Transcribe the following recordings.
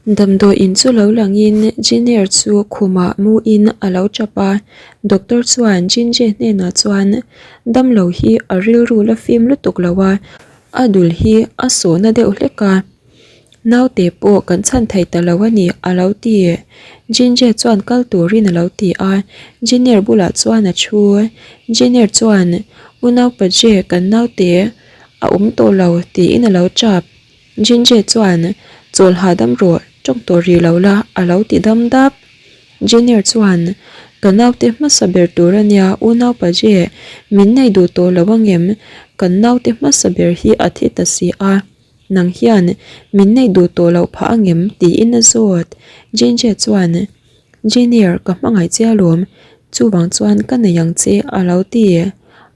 Damdawi in chu lo langin Junior chu khumah muin a lo tap a, doctor chuan Jinje hnenah chuan damlo hi a rilru la fim lutuk lo a, a dul hi a sawhna deuh hlek a, naute pawh kan chhan thei ta lo a ni a lo ti. Jinje chuan kal turin a lo ti a, Junior bulah chuan a thu. Junior chuan Unaupa Je kan naute a awm tawh lo tiin a lo tap. Jinje chuan, Chawl hahdam rawh, tawng tawh rih lo la, a lo ti dam dap. Junior chuan, Ka naute hmasa ber tur a nia, unau Paje, min nei duh tawh lo angem? Kan naute hmasa ber hi a thi ta si a, nang hian min nei duh tawh loh phah angem? tiin a zawt. Jinje chuan, Junior, ka hmangaih che alawm, chuvang chuan ka nei ang che, a lo ti.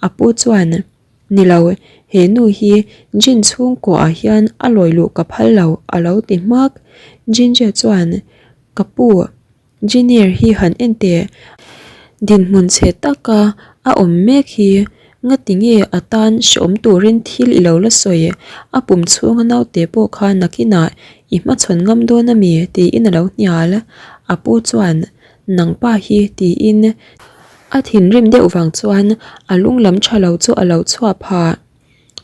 A pu chuan. Ni lo, he nu hi Jin chhungkaw ah hian a lawi luh ka phal lo a lo ti hmak. Jinjia chuan, Ka pu, Jinier hi han en teh, dinhmun chhe taka a awm mek hi ngati nge a tan hreawm turin thil i lo la sawi, a pum chhunga naute pawh kha nakinah i hmachhawn ngam dawn ami? tiin a lo hnial. A pu chuan, Nangpa hi tiin A thinrim deuh vang chuan a lung lam tha lo chu a lo chhuah phah.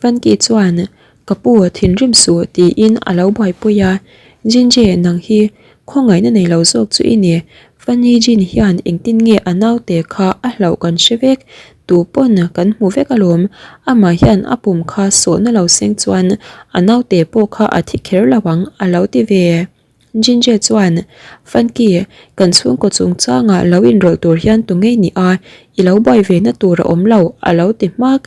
Funky chuan, Ka pu, thinrim suh tiin a lo buaipui a. Jinje, nang hi khawngaihna nei lo zawk chu i ni. Funny Jin hian engtin nge a naute kha a hlauh kan hre vek, tu pawn kan hmu vek alawm. Amah hian a pum kha sawhna lo seng chuan a naute pawh kha a thi kher lo ang a lo ti ve. Jinje chuan, Funky, kan chhungkaw chungchangah lo inrawlh tur hian tu ngei ni a, i lo buai ve na tur a awm lo, a lo ti hmak.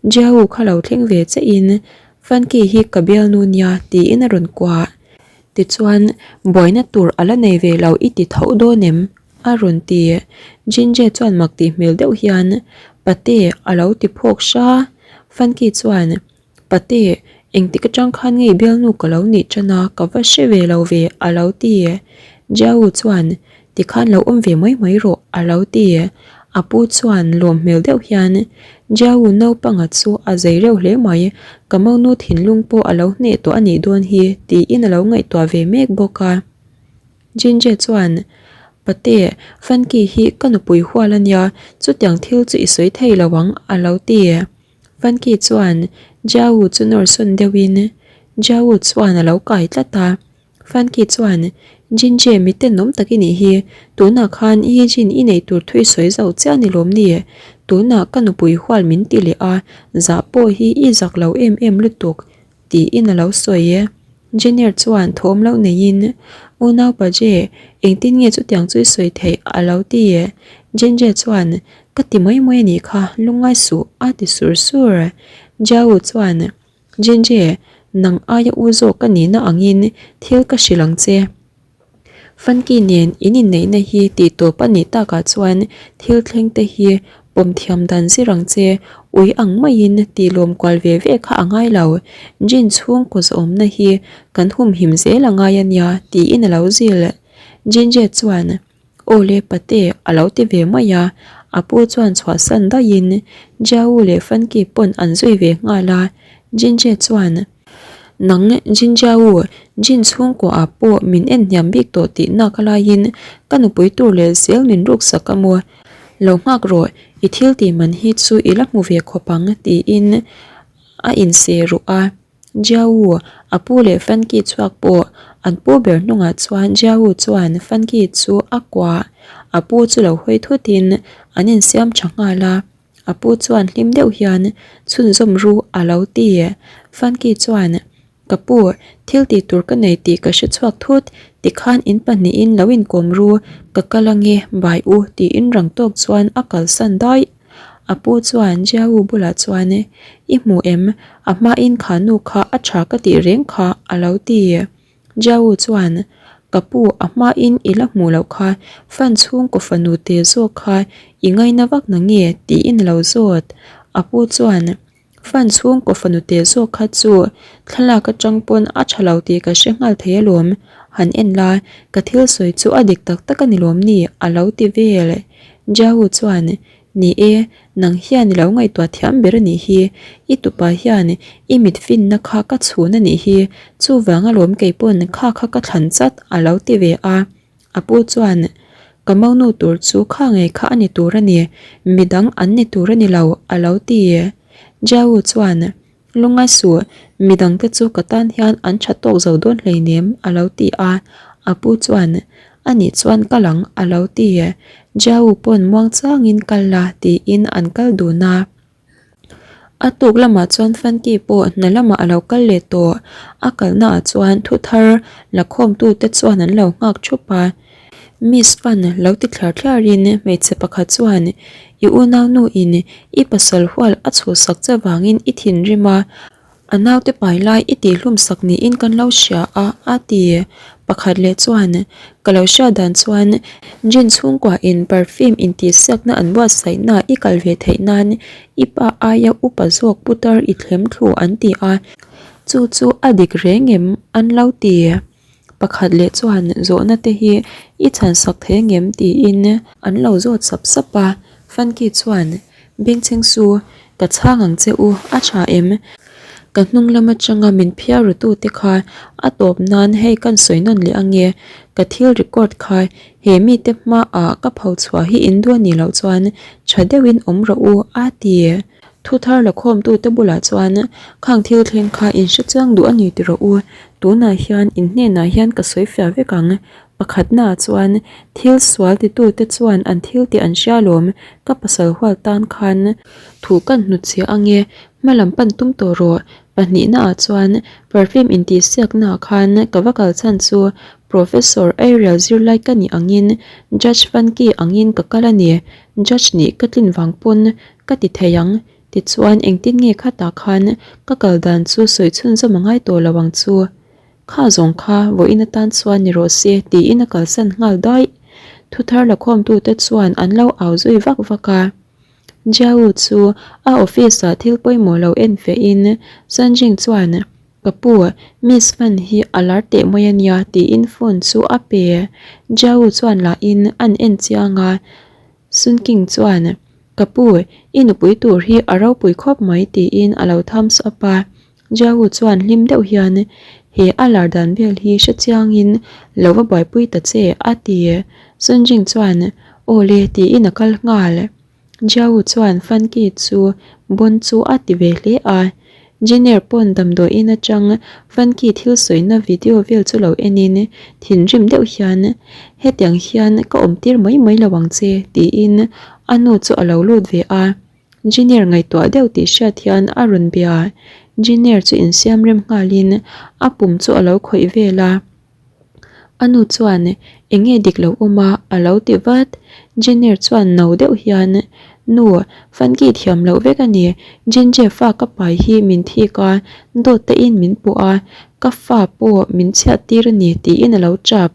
Jiahu kha lo thleng ve che in, Funky hi ka bialnu nia, tiin a rawn kuah. Tichuan, buaina tur a la nei ve lo i ti tho dawn em? a rawn ti. Jinje chuan mak tih hmel deuh hian, Pate, a lo ti phawk hra. Funky chuan, Pate, engtik atang khan ngei bialnu ka lo nih tan a, ka va hre ve lo ve, a lo ti. Jiawu chuan, Tikhan lo awm ve mai mai rawh, a lo ti. A pu chuan lawm hmel deuh hian, Jiawu naupanga chu a zei reuh hle mai, ka monu thinlung pawh a lo hneh tawh a nih dawn hi, tiin a lo ngaihtuah ve mek bawk a. Jinje chuan, Pate, Funky hi ka nupui hual a nia, chutiang thil chu i sawi thei lo ang, a lo ti. Funky chuan Jiawu chu nawr sawn deuhin Jiawu chuan a lo kai tlat a. Funky chuan, Jinje mi tenawm tak i nih hi, tunah khan Yi Jin i neih tur thu i sawi zo chiah ni lawm ni? Tunah ka nupui hual min ti leh a, zah pawh hi i zak lo em em lutuk, tiin a lo sawi. Junior chuan thawm lo neiin, Unau Paje, engtin nge chutiang chu i sawi theih? a lo ti. Jinje chuan, Ka ti mai mai a nih kha, lungngai suh, a ti sur sur. Jiawu chuan, Jinje, nang aia u zawk ka nihna angin thil ka hrilh ang che. Funky nen in inneihna hi tih tawp a nih takah chuan thil thleng te hi pawm thiam dan zir ang che, ui ang maiin tih lawm kual ve ve kha a ngai lo. Jin chhungkaw zawhawmna hi kan humhim zel a ngai a nia tiin a lo zil. Jinje chuan Aw le pate a lo ti ve mai a, a pu chuan chhuahsan daihin Jiawu leh Funky pawn an zui ve nghal a, Jinje chuan Nang Jinjiawu, Jin chhungkaw ah pawh min en hniam bik tawh tih nak laiin ka nupui tur leh zel min ruk sak a maw? Lo nghak rawh, i thil tih man hi chu i la hmu ve khawp ang tiin a inseh ruh a. Jiawu, a pu leh Funky chhuak pawh an pu ber hnungah chuan Jiawu chuan Funky chu a kuah, a pu chu lo hawi thutin an insiam tha nghal a. A pu chuan hlim deuh hian chhunzawm ru a lo ti. Funky chuan, Ka pu, thil tih tur ka nei tih ka hre chhuak thut, tikhan in pahnihin lo inkawm ru, ka kal ange, bai u tiin rang tawk chuan a kalsan daih. A pu chuan Jiawu bulah chuan, I hmu em, a hmain kha nu kha a tha ka tih reng kha a lo ti. Jiawu chuan, Ka pu, a hmain i la hmuh loh kha, fan chhungkaw fanu te zawk kha i ngaina vak na nge? tiin a lo zawt. A pu chuan, Fan chhungkaw fanu te zawk kha chu thlalak atang pawn a tha lo tih ka hre nghal thei alawm. Han en la, ka thil sawi chu a dik tak tak a ni lawm ni? a lo ti vel. Jiawu chuan, Ni e, nang hian i lo ngaihtuah thiam ber a nih hi. I tupa hian i mit finna kha ka chhun a nih hi, chuvang alawm kei pawn kha kha ka thlan chat a lo ti ve a. A pu chuan, Ka monu tur chu kha ngei kha a ni tur a ni, midang an ni tur a ni lo a lo ti. Jiawu chuan, Lungngai suh, midangte chu ka tan hian an tha tawk zo dawn hleinem a lo ti a. A pu chuan, A nih chuan kal ang a lo ti. Jiawu pawn muang changin kal la tiin an kal dun a. A tuk lamah chuan Funky pawh hna lamah a lo kal leh tawh. A kalnaah chuan thu thar la khawmtute chuan an lo nghak thup a. Miss Fan lo ti thlar thlar-in hmeichhe pakhat chuan, I unaunu in i pasal hual a chhuhsak che vangin i thinrim a, A naute pai lai i tihhlum sak niin kan lo hria a, a ti. Pakhat leh chuan, Ka lo hriat dan chuan Jin chhungkua in perfume intihsiakna an buatsaihna i kal ve theih nan i pa aia upa zawk putar i thlem thlu an ti a, chu chu a dik reng em? an lo ti. Pakhat leh chuan zawhna te hi i chhan sak thei angem tiin an lo zawt sap sap a, Funky chuan Bengchheng su, ka chhang ang che u, a tha em? Ka hnung lam atanga min phiar ru tu te kha a tawp nan hei kan sawi nawn leh ange, ka thil record kha he mite hmaah ka pho chhuah hi in duh a nih loh chuan tha deuhin awm rawh u a ti. Thu thar la khawmtute bulah chuan khang thil thleng kha in hre chiang duh a ni ti rawh u, tunah hian in hnenah hian ka sawi fiah vek ang. Pakhatnaah chuan thil sual titute chuan an thil tih an hria lawm, ka pasal hual tan khan thu kan hnutchhiah ange, hma lam pan tum tawh rawh. Pahnihnaah chuan perfume intihsiaknaah khan ka va kal chhan chu Professor Ariel zirlai ka nih angin Judge Funky angin ka kal a ni, Judge nih ka tlin vang pawn Ka ti thei ang, tichuan engtin nge khatah khan ka kal dan chu sawi chhunzawm a ngai tawh lo ang chu. Kha zawng kha vawiin atan chuan ni rawh se tiin a kalsan nghal daih. Thuthar lakhawmtute chuan an lo au zui vak vak a. Jiawu chu a office ah thil pawimawh lo en fehin Sanjing chuan Ka pu, Miss Fan hi a lar teh mai a nia tiin phone chu a pe. Jiawu chuan lahin an en chiang a. Sun King chuan, Ka pu, i nupui tur hi a ropui khawp mai tiin a lo thumbs up a. Jiawu chuan hlim deuh hian, He a lar dan vel hi hre chiangin lo va buaipui ta che, a ti. Sun Jing chuan, Aw le tiin a kal nghal. Jiawu chuan Fan Ki chu bon chu a ti ve hle a. Jenner pawn damdawiin atang Funky thil sawina video vel chu lo enin thinrim deuh hian, Hetiang hian ka awm tir mai mai lo ang che, tiin a nu chu a lo lut ve a. Jenner ngaihtuah deuh tih hriat hian a rawn bia. Jenner chu insiam rem nghalin a pum chu a lo khawih vel a. A nu chuan, Eng nge dik lo awm a? a lo ti vat. Jenner chuan no deuh hian, Nu, Funky thiam loh vek a ni. Jinje fa ka pai hi min thik a, dawt te in min puh a, ka fa pawh min chhiat tir a ni tiin a lo tap.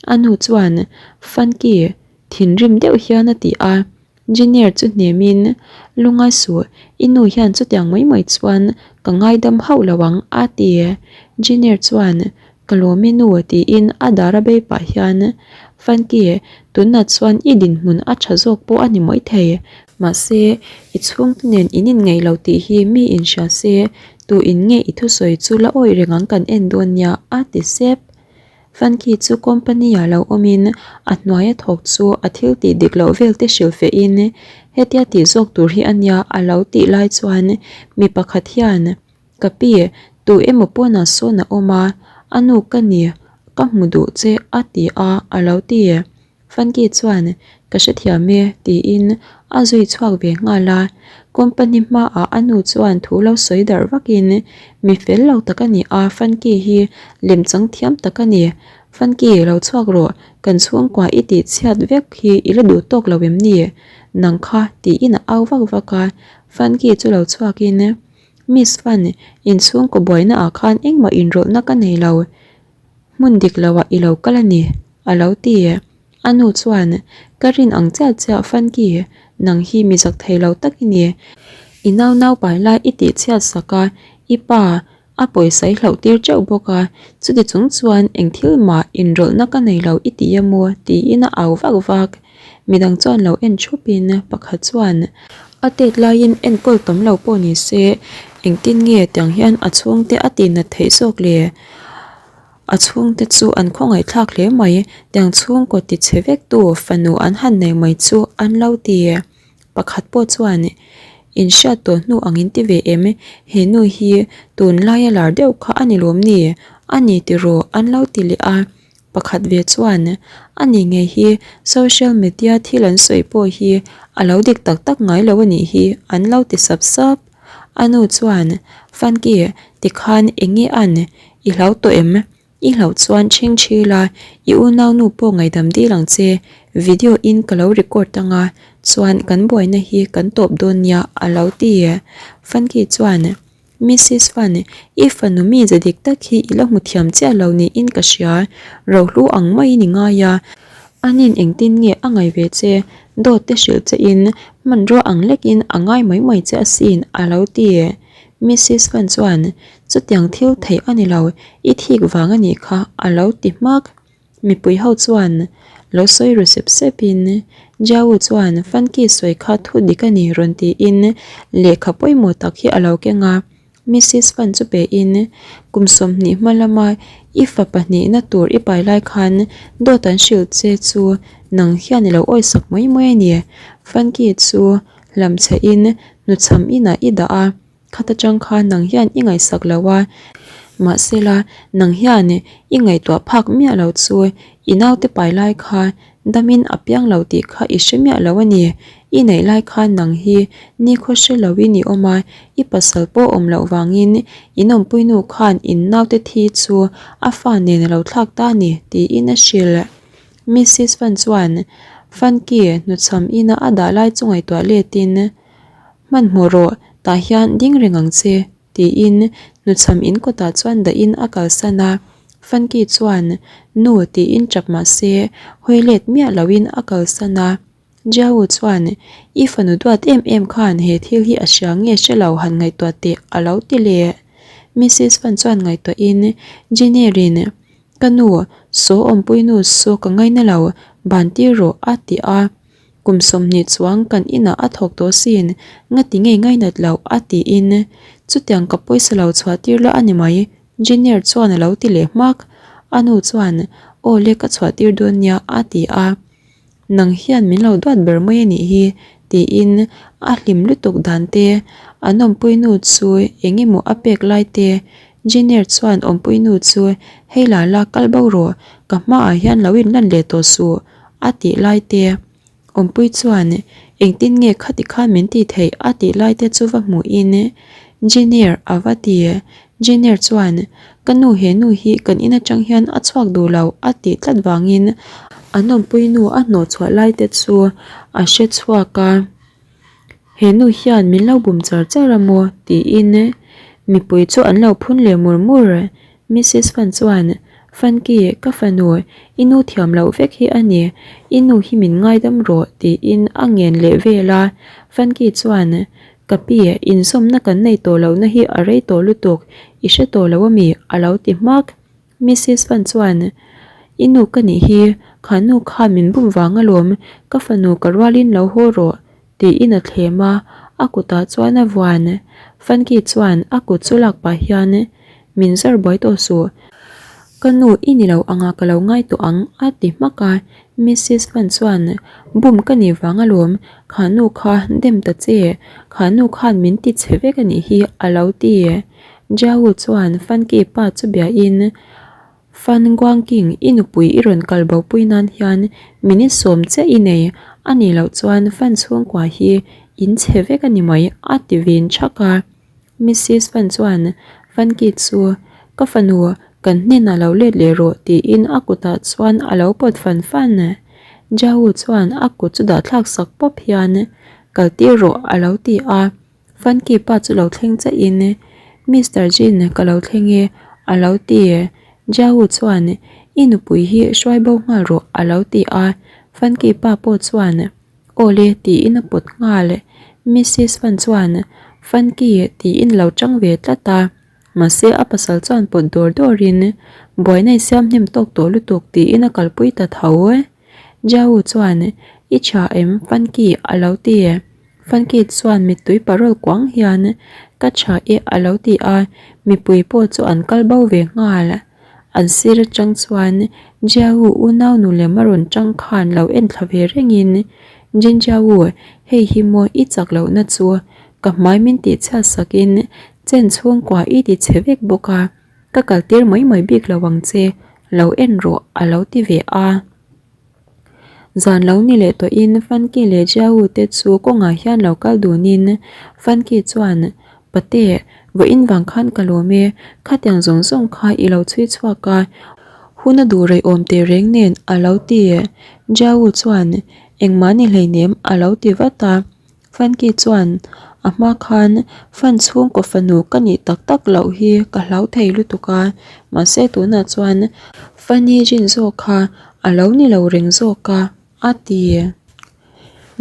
A nu chuan, Funky, thinrim deuh hian a ti a. Junior chu hnemin, Lungai suh, i nu hian chutiang mai mai chuan ka ngaidam hauh lo ang, a ti. Junior chuan, Ka lawm i nu, tiin a dar a bei pah hian, Funky, tunah chuan i dinhmun a tha zawk pawh a ni mai thei. Mahse, i chhungte nen in inngeih lo tih hi mi inhria se, tu in nge i thusawi chu la awih reng ang kan en dawn nia, a ti sep. Funky chu company ah lo awmin a hnuaia thawk chu a thil tih dik loh vel te hrilh feh in hetia tih zawk tur hi a nia a lo tih lai chuan mi pakhat hian Ka pi, tu emaw pawnah sawn a awm a, a nu ka ni, ka hmu duh che a ti a a lo ti. Funky chuan, Ka hrethiam e, tiin a zui chhuak ve nghal a. Company hmaah a nu chuan thu lo sawi darh vakin, Mi fel lo tak a ni a, Funky hi lemchang thiam tak a ni. Funky, lo chhuak rawh, kan chhungkua i tih chhiat vek hi i la duh tawk lo em ni? Nang kha, tiin a au vak vak a. Funky chu lo chhuakin, Miss Fun, inchhungkaw buainaah khan engmah inrawlhna ka nei lo. Hmun dik lo ah i lo kal a ni, a lo ti. A nu chuan, Ka rin ang chiah chiah Funky, nang hi mi zak thei lo tak i ni. I nau nau pai lai i tih chhiat sak a, i pa a pawisa i hlauh tir teuh bawk a, chuti chung chuan eng thil mah inrawlhna ka nei lo i ti emaw tiin a au vak vak. Midang chuan lo en thup in pakhat chuan a tet laiin enkawl tam lo pawh ni se engtin nge tiang hian a chhungte a tihnat theih zawk le? A chhungte chu an khawngaih thlak hle mai, tiang chhungkaw ti chhe vek tu fanu an han nei mai chu an lo ti. Pakhat pawh chuan in hriat tawh hnu ang in ti ve em? He nu hi tunlaia lar deuh kha a ni lawm ni? A ni tiraw an lo ti leh a. Pakhat ve chuan a ni ngei hi social media thil an sawi pawh hi a lo dik tak tak ngai lo a nih hi an lo ti sap sap. A nu chuan Funky tikhan eng nge an i hlau tawh em? I hlauh chuan ṭhing ṭhi la, i unaunu pawh ngaihdam dil ang che, video in ka lo record anga chuan kan buaina hi kan tawp dawn nia a lo ti. Funky chuan Missus Fan, i fanu mi ze dik tak hi i la hmu thiam chiah lo niin ka hria, rohlu ang maiin i ngai a, anin engtin nge a ngaih ve che, dawt te hrilh che in hmanrua ang lekin a ngai mai mai che asin a lo ti. Missus Fan chuan Chutiang thil theih a ni lo, i thik vang a nih kha a lo ti hmak. Mipui ho chuan lo sawi ru sep sep in Jiawu chuan Funky sawi kha thu dik a ni rawn tiin lehkha pawimawh tak hi a lo keng a. Missus Fan chu pe in kum 20 hma lama i fa pahnihna tur i pai lai khan dawt an hrilh che chu nang hian i lo awisak mai mai a ni. Funky chu hlamchhe in hnuchham inah i dah a. Khat atang khan nang hian i ngaihsak lo a, mahsela nang hian i ngaihtuah phak miah lo chu i naute pai lai kha damin a piang lo tih kha i hre miah lo a ni. I neih lai khan nang hi nikhaw hre loin i awm a, i pasal pawh awm loh vangin in awmpuinu khan in naute thi chu a fa nen a lo thlak ta a ni tiin a hrilh. Missis Fan chuan Funky hnuchham ina a dah lai chu ngaihtuah letin, Hmanhmawh rawh, tah hian ding reng ang che, tiin hnuchham in kawtah chuan dahin a kalsan a. Funky chuan, Nu, tiin tap mah se, hawi let miah loin a kalsan a. Jiawu chuan, I fanu duat em em khan he thil hi a hria nge hre lo han ngaihtuah teh a lo ti leh. Missus Fan chuan ngaihtuahin, Jinerin, Ka nu, saw awmpuinu saw ka ngaina lo, ban tir rawh a ti a. Kum 20 chuang kan inah a thawk tawh sin, ngati ngei ngainat loh a tiin chutiang ka pawisa lo chhuah tir la a ni mai, Junior chuan a lo ti leh hmak. A nu chuan aw le ka chhuah tir dawn nia a ti a, nang hian min lo duat ber mai a nih hi tiin a hlim lutuk dan te, an awmpui nu chu eng emaw a pek lai te, Junior chuan awmpui nu chu hei la la kal bo rawh, ka hmaah hian lo inlan leh tawh suh A tih lai te, Awmpui chuan engtin nge khati khan min tih theih a tih lai te chu va hmuhin Junior a va ti. Junior chuan ka nu he nu hi kan in atang hian a chhuak duh lo a tih tlat vangin an awmpui nu a hnawh chhuah lai te chu a hre chhuak a. He nu hian min lo bum char char a maw tiin mipui chu an lo phun leh mur mur. Missus Fan chuan, Funky, ka fanu, i nu thiam loh vek hi a ni, i nu hi min ngaidam rawh tiin a ngen leh vel a. Funky chuan, Ka pi, inzawmna kan nei tawh lohna hi a rei tawh lutuk, i hre tawh lo ami? a lo ti hmak. Missus Fan chuan, I nu ka nih hi, kha nu khan min bum vang alawm, ka fanu ka rualin lo haw rawh, tiin a thlem a, a kutah chuan a vuan. Funky chuan a kut chu lak pah hian, Min zar buai tawh suh, ka nu i ni lo anga ka lo ngai tawh ang, a ti hmak a. Missus Fan chuan, Bum ka nih vang alawm, kha nu kha dem ta che, kha nu khan min ti chhe vek a nih hi, a lo ti. Jiawu chuan Funky pa chu biain, Fan Guangking, i nupui i rawn kal bopui nan hian minute sawm chiah i nei, a nih loh chuan Fan chhungkua hi in chhe vek a ni mai, a ti vin thak a. Missus Fan chuan Funky chu, Ka fanu, kan hnenah lo let leh rawh, tiin a kutah chuan a lo pawt fan fan. Jiawu chuan a kut chu dahthlak sak pawp hian, Kal tir rawh, a lo ti a. Funky pa chu lo thleng chiah in Mister Jin ka lo thleng e a lo ti. Jiawu chuan I nupui hi hruai bo nghal rawh a lo ti a. Funky pa pawh chuan Aw le tiin a pawt nghal. Missus Fan chuan Funky tiin lo tang ve tlat a. Mahse a pasal chuan pawt dawr dawr in buaina i siam hnem tawk tawh lutuk tiin a kalpui ta tho. Jiawu chuan. I tha em Funky a lo ti. Funky chuan mittui parawl kuang hian Ka tha e a lo ti a, mipui pawh chu an kal bo ve nghal. An sir atang chuan Jiahu unau nu lem a rawn tang khan lo en thla ve rengin Jinjiahu hei hi maw i chak lohna chu ka hmai min tih chhiat sakin chen chhungkua i ti chhe vek bawk a, ka kal tir mai mai bik lo ang che, lo en rawh a lo ti ve a. Zan lo ni leh tawhin Funky leh Jiahu te chu kawngah hian lo kal dunin Funky chuan Pate, vawiin vang khan ka lawm e, khatiang zawng zawng kha i lo chhui chhuak a, hun a duh rei awm teh reng nen a lo ti. Jiahu chuan Engmah ni hleinem a lo ti vat a. Funky chuan a hma khan fan chhungkaw fanu ka nih tak tak loh hi ka hlau thei lutuk a, mahse tunah chuan Funny Jin zawk kha a lo ni lo reng zawk a, a ti.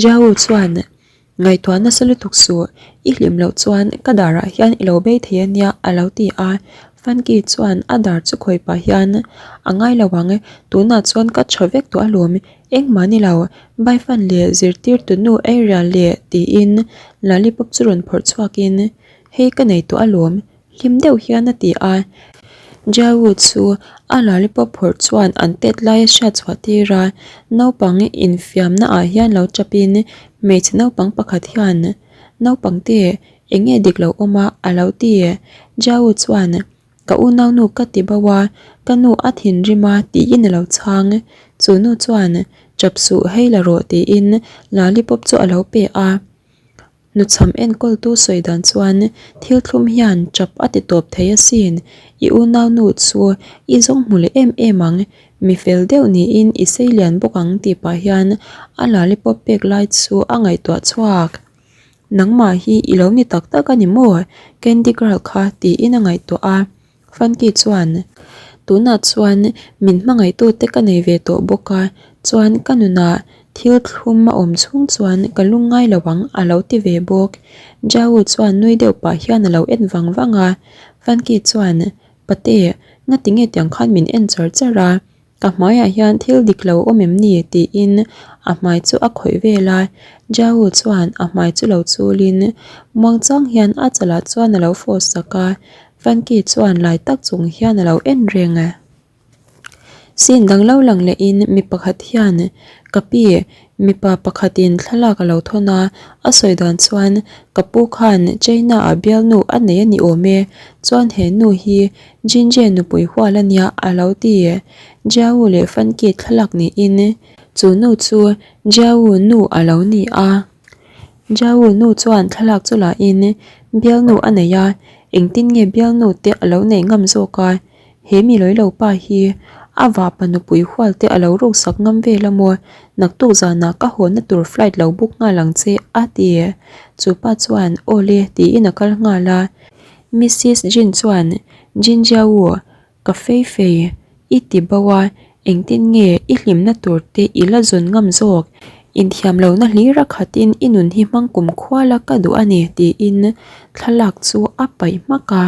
Jiahu chuan ngaihtuah nasa lutuk suh, i hlim loh chuan ka darah hian i lo bei thei a nia a lo ti a, Funky chuan a dar chu khawi pah hian a ngai lo ang, tunah chuan ka tha vek tawh alawm, Engmah ni lo, Baifan leh zirtirtu nu Ariel leh tiin lollipop chu rawn phawrh chhuakin, Hei ka nei tawh alawm, hlim deuh hian a ti a. Jiawu chu a lollipop phawrh chuan an tet lai a hriat chhuah tir a, naupang infiamna ah hian lo chapin hmeichhe naupang pakhat hian, Naupangte, eng nge dik lo awm a? a lo ti. Jiawu chuan. Ka unaunu ka ti bo a, ka nu a thinrim a tiin a lo chhang. Chu nu chuan, Chap suh hei la rawh tiin lollipop chu a lo pe a. Nuchham enkawltu sawi dan chuan thil thlum hian chap a ti tawp thei asin, i unaunu chu i zawng hmu leh em em ang, mi fel deuh niin i sei lian bawk ang tih pah hian a lollipop pek lai chu a ngaihtuah chhuak. Nangmah hi i lo ni tak tak a ni maw? Candy Girl kha tiin a ngaihtuah a. Funky chuan, Tunah chuan min hmangaihtute ka nei ve tawh bawk a, chuan ka nunah thil thlum a awm chhung chuan ka lungngai lo ang a lo ti ve bawk. Jiawu chuan nui deuh pah hian a lo en vang vang a. Funky chuan, Pate, ngatinge tiang khan min en char char a? Ka hmaiah hian thil dik lo awm em ni? tiin a hmai chu a khawih vel a, Jiahu chuan a hmai chu lo chulin muangchang hian a chalah chuan a lo fawh sak a, Funky chuan lai tak chung hian a lo en reng. Scene dang lo lang lehin mi pakhat hian ka pi mipa pakhatin thlalak a lo thawn a, a sawi dan chuan ka pu khan China ah bialnu a nei a ni awm e, chuan he nu hi Jinje nupui hual a nia a lo ti. Jiawu leh Funky thlalak niin chu nu chu Jiawu nu a lo ni a. Jiawu nu chuan thlalak chu la in bialnu a nei a, engtin nge bialnu te a lo neih ngam zawk a, he mi lawi lo pa hi a vapa nupui hual te a lo ruksak ngam vel a maw, naktuk zanah ka hawnna tur flight lo book nghal ang che a ti. Chu pa chuan aw le tiin a kal nghal a. Missis Jin chuan, Jin Jiao, ka fei fei, i ti bo a, engtin nge i hlimna tur te i la zawn ngam zawk? Inthiam lohna hlir a khatin i nun hi hmang kum khuala ka duh a ni, tiin thlalak chu a paih hmak a.